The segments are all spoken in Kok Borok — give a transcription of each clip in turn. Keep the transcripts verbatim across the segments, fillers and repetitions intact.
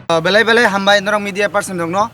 Belai belai hambai norok media person rokno.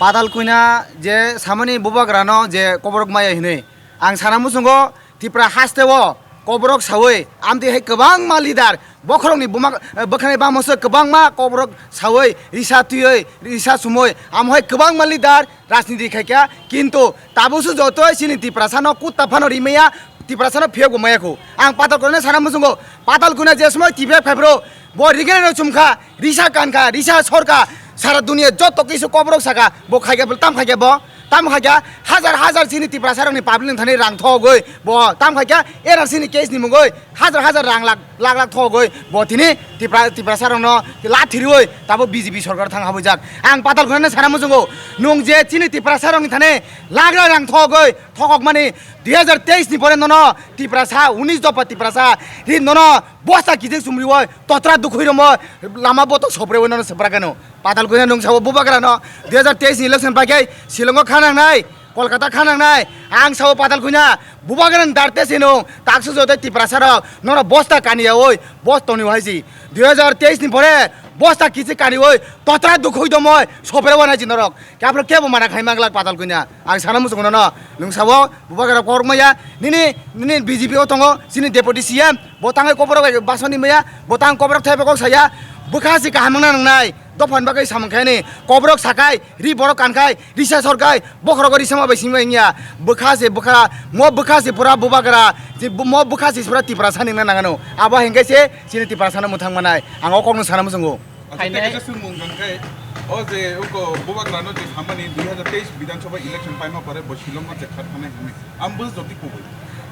Patal Kanya je samani bubagrano je koborok maya hinwi. Ang sana muchungo Tipra hasteo koborok sawi amtwi hai kwbangma leader bokhorokni buma, eh, bwkhani bamose kwbangma koborok sawi risa twiwi risa sumwi amo hai kwbangma leader rajniti khaikha, kintu tabukso jotoi chini Tiprasano kutta phano rimaya, Tiprasano phiyokbo maya kho. Ang Patal Kanya sana muchungo, Patal Kanya je somoi T V F khai bro, bo rigena no chumkha, risa kankha, risa sorkha, sara dunia joto kisu koborok saka, bo khaikha, tam khaikha bo, tam khaikha, hajar hajar chini Tiprasarokni public ni thani rang thogwi, bo tam khaikha, N R C ni case ni mungwi, hajar hajar rang lak lak lak thogwi bo tini Tipra, Tiprasarokno lathiriwi tabo B J P sorkar thang habwijak. Ang Patal Kanya sana muchungo, nwng je chini Tiprasarokni thani lakra rang thogwi thokokmani dui hajar teis ni pore nono Tiprasa, unis dopha Tiprasa ri nono bosta kijik chumriwi totra dukhwi romwi lama botok soprewi nono swprakano. Patal Kanya nwng sabo bubagrano dui hajar teis ni election paikhai Shillongo khanangnai. Kolkata khanangnai, ang sao Patal Kanya, bubagrani darte se nwng, taksu joto Tiprasa rok, norok bosta kaniya oi, bos toni hai si. Dui hajar teis ni pore, bosta kichi kani oi, totra dukhoi domoi, sopre wana si norok. Kya pro kebo mana khai manglak Patal Kanya. Ang sana muchungo no, nwng sao, bubagra korok maya, nini, nini B J P o tongo, sini deputy C M, bo tangai koborok bai basoni maya, bo tang koborok thai kok saya, bwkha si kaham nang nai, dophani bagwi samung khaini, koborok sakai, ri borok kankhai, risa sorkhai, bokhorogo risa ma bai simi bai wngya. Bwkha se bwkha, mo bwkha se pura bubagra, je bu-, mo bwkha se pura Tiprasa nangna nangano. Abo hinkhe se chini Tiprasano mwthang manai. Ang o kokno sana muchungo. Acha, tei kaisa swngmung hwnkhe, o je uko bubagrano je samani dui hajar teis Bidhan Sabha election paima pore bo Shillongo je khat thanai hwnwi. Ang bo jotoi kubui.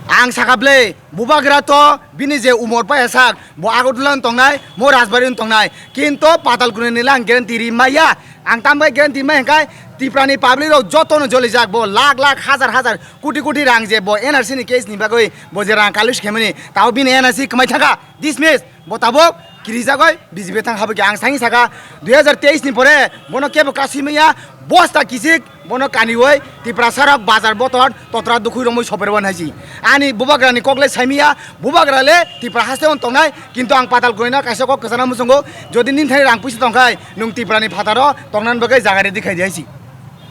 Ang sakha ble, bubagra to bini je umor paya sak, bo Agartala wng tongnai, mo Rajbari wng tongnai. Kinto Patal Kanya ni lang guarantee ri maya. Ang tam bai guarantee mai hwnkhe Tiprani public rok joto no jolijak, bo lakh lakh, hajar hajar, koti koti rang je bo N R C ni case ni bagwi bo je rang kalis khemani, tao bini N R C kwmai thangkha, dismiss, bo tabuk kirijagoi B J P thang habwi khe. Ang sani saka dui hajar teis ni pore bono kebo kasui maya, bosta kisik, bono kaniwi Tiprasa rok bazar botor totra dukhui romwi soper wan haisi. Ani bubagrani kok le saimiya, bubagra le Tipra haste on tongnai, kintu ang Patal Kanya no kaisa kok kwchana muchungo, jodi nini thani rang puisa tongkhai, nwng Tiprani phataro tongnan bagwi jaga ready khai di haisi.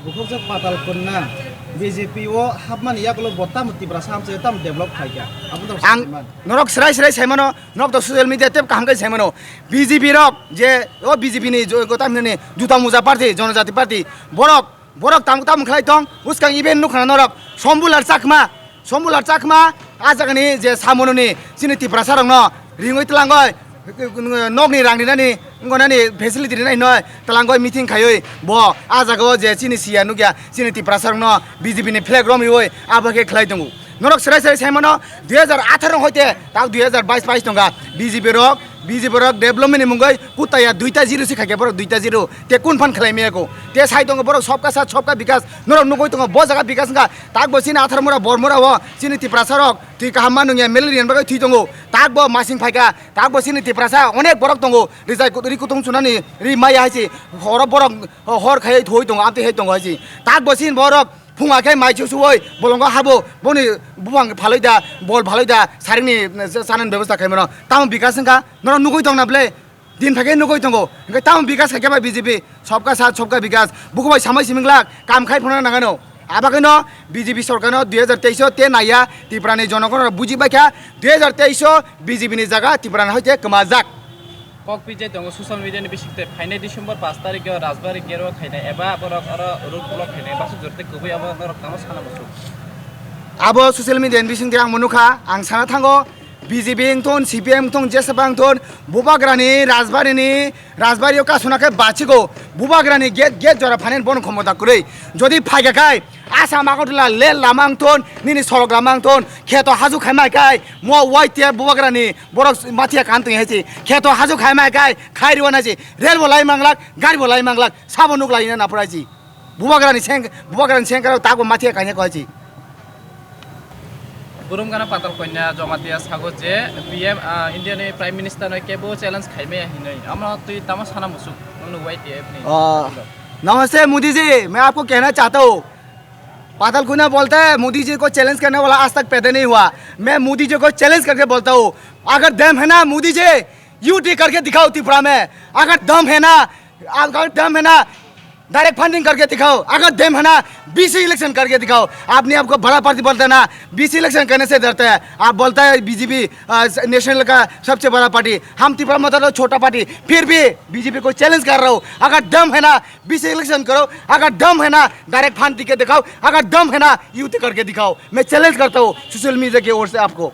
Bukhukjak Patal Kanya B J P o hapmani yakulo bo tamo Tiprasa hamchai tamo develop khaikha. Aboni tamo ang saimani. Norok serai serai saimano, norok to social media tep kaham khai saimano. B J P rok je o B J P ni jo-, gotam ni juta muja party, jonojati party, borok Borok tamo tamo khlai tong, bwskang event nukha na norok, Sombulal Chakma, Sombulal Chakma, a jagani je samununi chini Tiprasa rokno ringwi twlangoi, nokni rang rinani, wngkha nani facility rinai hinoi twlangoi meeting khaiwi bo a jagao je chini siya nukya, chini Tiprasa rokno B J P ni flag romriwi abo khe khlai tongo. Norok serai serai saimano, dui hajar atharo hoite tak dui hajar bais pais tongkha. B J P rok, B J P rok development ni mungoi kutaya duita zero se khaikhe borok duita zero. Te kun phan khlai maya ko? Te sai tongo borok sobka sat sobka bikas. Norok nugui tongo bo jaga bikas wngkha. Tak bo chini athar mura bor mura o chini Tiprasa rok twi kaham ma nungya malaria ni bagwi thwi tongo. Tak bo masing phaikha. Tak bo chini Tiprasa onek borok tongo. Rijai kut-, ri kutung chunani ri maya hai se. Horo borok hor khai thoi tongo. Amtwi hai tongo hai se. Tak bo chini borok Phunga khe mai chusuwi bolongo habo, boni buphang phalwi da, bol phalwi da, saringni chanani bebosta khaimano. Tamo bikas wngkha, norok nugui tongna ble? Din phai khe nugui tongo. Hwnkhe tamo bikas khaikhe ba B J P, sobka sat, sobka bikas. Buku bai samai simi glak, kam khai phano nangano. Abagwino B J P sorkarno dui hajar teis o te naiya, Tiprani jonogono buji baikha, dui hajar teis o B J P ni jaga Tiprani hoite kwmajak. Kok pijai tongo social media ni bisingtwi phainai December pash tarikh o Rajbari gate o khainai eba borok oro road block khainai, bwswk jora tei kwbui abo norok tamo sana muchung. Abo social media ni bisingtwi ang bo nukha, ang sana thango B J P wngthun, C P M wngthun, jesaba wngthun, bubagrani Rajbari ni, Rajbari o kasuna khe bachigo, bubagrani gate, gate jora phainai bono khomota kwrwi. Jodi phaikha khai, Assam Agartala lel lama wngthun, nini sorok lama wngthun, kheto haju khaima khai, mo Y T F bubagrani Borok mathiya kan tong hai se. Kheto haju khai mai kai, khai riwa nai se. Rel bo lai manglak, gari bo lai manglak, sabo nuk lai na naprai se. Bubagrani seng, bubagrani seng karo tak bo mathiya kanya koi se. Burum gana Patal Kanya Jamatia sago je P M, ah, India ni Prime Minister no kebo challenge khai maya hinoi. Amo twi tamo sana musuk, nung Y T F ni. Ah, नमस्ते मोदी जी, मैं आपको कहना चाहता हूँ, पातल कुना बोलता है, मोदी जी को चैलेंज करने वाला आज तक पैदा नहीं हुआ। मैं मोदी जी को चैलेंज करके बोलता हूँ, अगर दम है ना मोदी जी, यूटी करके दिखाओ त्रिपुरा में। अगर दम है ना, अगर दम है ना, डायरेक्ट फंडिंग करके दिखाओ। अगर दम है ना, बीसी इलेक्शन करके दिखाओ। आपने आपको बड़ा पार्टी बोलता है ना, बीसी इलेक्शन करने से डरता है। आप बोलता है बीजेपी नेशनल का सबसे बड़ा पार्टी, हम तिपरा मत छोटा पार्टी, फिर भी बीजेपी को चैलेंज कर रहा हूँ। अगर दम है ना, बीसी इलेक्शन करो। अगर दम है ना, डायरेक्ट फंड दिखे दिखाओ। अगर दम है ना, यूथ करके दिखाओ। मैं चैलेंज करता हूँ सोशल मीडिया की ओर से आपको।